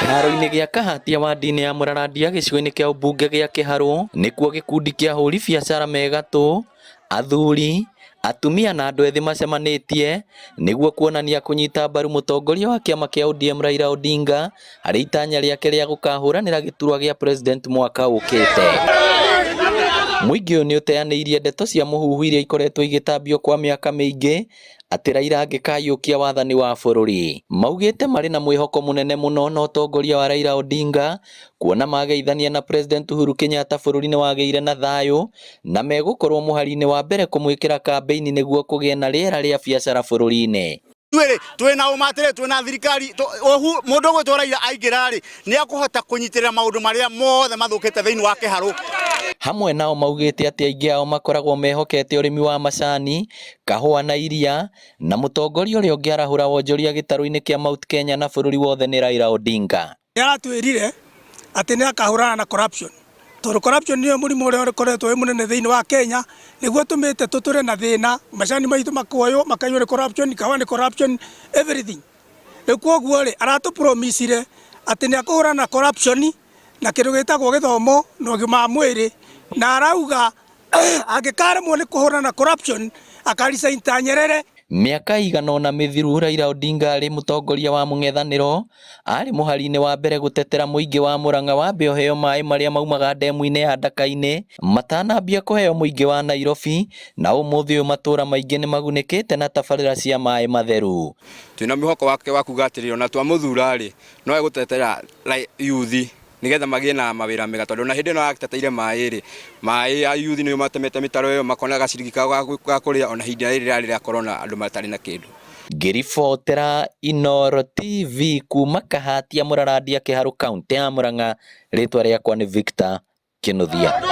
Kĩharo-inĩ gĩa Kahatia wadi-inĩ ya Mũrarandia gĩcigo-inĩ kĩa ũmbunge gĩa Kĩharũ nĩkuo gĩkundi kĩa ahũri biacara me gatũ, athuri, atumia na andũ ethĩ macemanĩtie nĩguo kuonania kũnyita mbaru mũtongoria wa kĩama kĩa ODM Raila Odinga harĩ itanya rĩake rĩa gũkahũranĩra gĩturwa gĩa president mwaka ũkĩte. Mũingĩ ũyũ nĩ ũteanĩirie ndeto cia mũhuhu iria ikoretwo igĩtambio kwa mĩaka mĩingĩ atĩ Raila angĩkaiyũkia wathani wa bũrũri. Maugĩte marĩ na mwĩhoko mũnene mũno na ũtongoria wa Raila Odinga kuona mageithania na President Uhuru Kenyatta bũrũri nĩ wagĩire na thayũ na megũkorwo mũhari-inĩ wa mbere kũmwĩkĩra kambĩini nĩguo kũgĩe na rĩera rĩa biacara bũrũri-inĩ. Ithuĩ twĩna ũma atĩrĩ twĩna thirikari mũndũ ũgwĩtwo Raila aingĩra rĩ nĩ akũhota kũnyitĩrĩra maũndũ marĩa mothe mathũkĩte thĩinĩ wa Kĩharũ. Hamwe nao maugĩte atĩ aingĩ ao makoragwo mehokete ũrĩmi wa macani, kahũa na iria, na mũtongoria ũrĩa ũngĩarahũra wonjoria gĩtarũ-inĩ kĩa Mount Kenya na bũrũri wothe nĩ Raila Odinga. Nĩ aratwĩrire atĩ nĩ akahũrana na corruption tondũ corruption nĩyo mũrimũ ũrĩa ũkoretwo wĩ mũnene thĩinĩ wa Kenya nĩguo tũmĩte tũtũre na thĩna macani maitũ makoywo makaiywo nĩ corruption kahũa nĩ corruption everything rĩu kwoguo rĩ aratũ promisire atĩ nĩ akũhũrana na corruption na kĩndũ gĩtagwo gĩthomo na ũgima wa mwĩrĩ na arauga angĩkaremwo nĩ kũhũrana na corruption aka resign ta Nyerere. Mĩaka ĩigana ũna mĩthiru Raila Odinga arĩ mũtongoria wa mũng'ethanĩro arĩ mũhari-inĩ wa mbere gũtetera mũingĩ wa Murang'a wambe ũheo maĩ marĩa maumaga ndemu-inĩ ya Ndaka-inĩ matanambia kũheo mũingĩ wa Nairobi na ũmũthĩ ũyũ matũra maingĩ nĩmagunĩkĩte na tabarĩra cia maĩ matheru. Twĩna mwĩhoko wake wa kuga atĩrĩrĩ ona twamũthura rĩ no egũtetera yuthi nigetha magĩe na mawĩra mega tondũ ona hĩndĩ ĩno ateteire maĩ rĩ maĩ a yuthi nĩo matemete mĩtaro ĩyo makona gaciringi kao ga kũrĩa ona hĩndĩ ĩrĩa rĩarĩ rĩa corona andũ matarĩ na kĩndũ. Ngĩribotera Inooro TV kuma Kahatia Mũrarandia Kĩharũ kaũntĩ ya Murang'a, rĩtwa rĩakwa nĩ Victor Kĩnuthia.